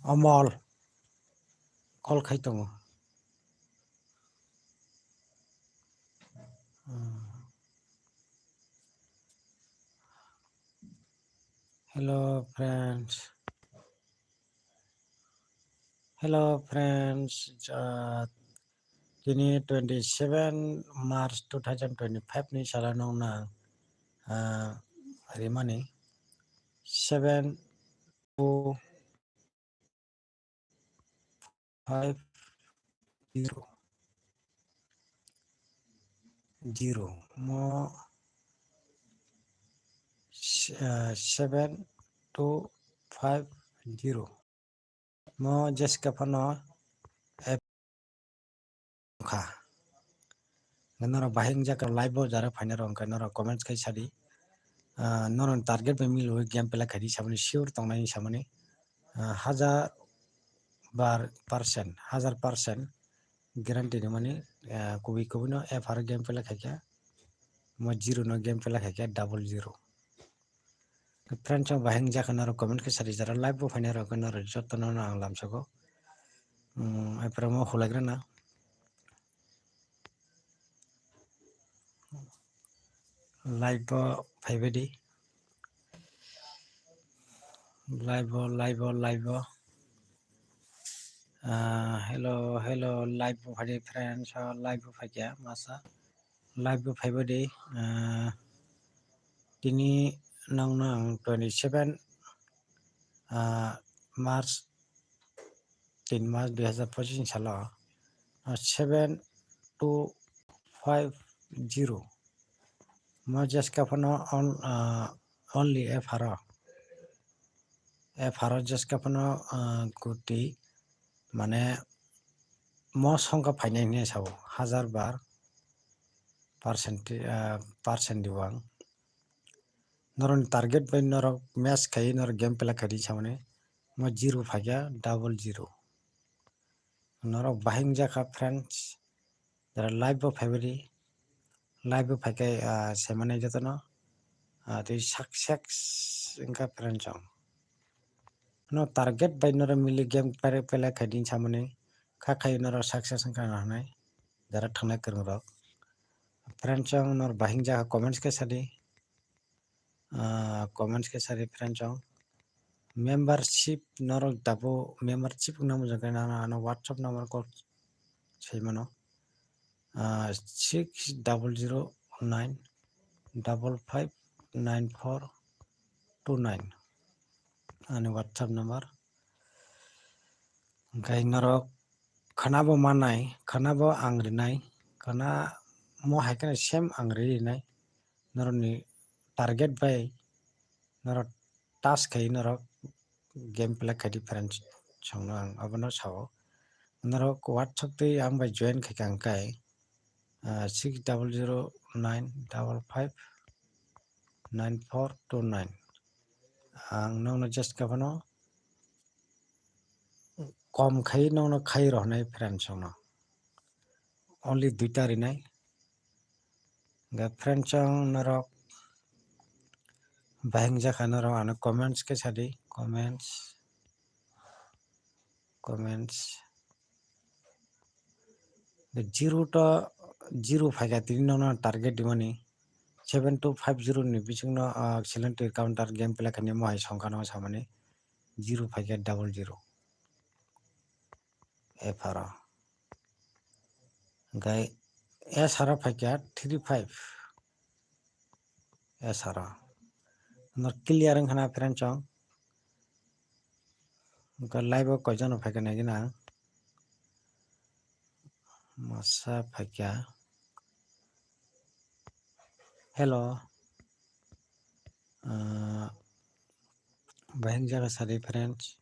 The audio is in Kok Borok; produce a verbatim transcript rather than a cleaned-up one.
Amol call khai tongo. Hmm. Hello, friends. Hello, friends. Uh, tini twenty seven March two thousand twenty five ni salo nong nang, uh, rimani seven two five zero zero mo, uh, seven two five zero mo jeska phano app kha. Norok bahai wngjak live o jara phaina rok hwnkhe norok comments khai sadi. Ah, norok target bai mili game play khaidi samani sure tongnai samani. Ah, hajar bar percent, hajar percent guarantee ni mani, ah, kubui kubui no F R game play khaikha. Mo zero no game play khaikha double zero. Friends, ang bahai wngjak khe norok comment khe sadi jara live bo phaina rok norok jotono no ang lamsago. Hmm, aphuru mo hulaigrana. Live bo phaibai di. Live bo, live bo, live bo. Ah, hello, hello, live bo phai di friends, ah, live bo phaikha masa. Live bo phaibai di. Ah, tini nongno ang twenty seven, ah, March, tin March dui hazar pochis ni salo, ah, seven two five zero. Mo jeska phano on, ah, only F R o. F R o jeska phano, ah, kuti, mane, mo songkha phainai hinwi sao, hajar bar percent, ah, percent dibo ang. Norokni target bai norok match khai, norok game play khai di samani, mo zero phaikha, double zero. Norok bahai wngjak kha friends, jara live bo phaibai di, live bo phaikhai, ah, saimanai jotono, ah, tei success wngkha friends chong. No target bai norok mili game play, play khai di samani, kha khai norok success wngkha hinwi jara thangnai kwrwng rok. Friends chong norok bahai wngjak kha comments khe sadi. Ah, comments khe sadi friends chong. Membership norok dabo membership wngna mujang khe nana ano WhatsApp number call sai mano. Ah, six double zero nine double five nine four two nine ani WhatsApp number. Hwnkhe norok khwnabo mannai, khwnabo ang rinai, khwnamo hai kheno same ang ri rinai. Norokni target bai norok task khai norok game play khai di friends chongno ang abono sao. Norok WhatsApp twi ang bai join khai kha hwnkhe, ah, six double zero nine double five nine four two nine. Ang nokno just khe phano kom khai nokno khai rw hwnwi friends chongno. Only duita rinai. Hwnkhe friends chong norok bahai wngjak kha norok ano comments khe sadi, comments, comments. Zero to zero phaikha tini nokno target dimani seven two five zero ni bisingno, ah, silent counter game play khainai mohai songkha no samani zero phaikha double zero. F R o. Hwnkhe S R o phaikha three five. S R o. Norok clear wngkha na friends chong. Hwnkhe live o koijono phaikha naigwna. Masa phaikha. Hello. Ah, bahai wngjak kha sadi friends.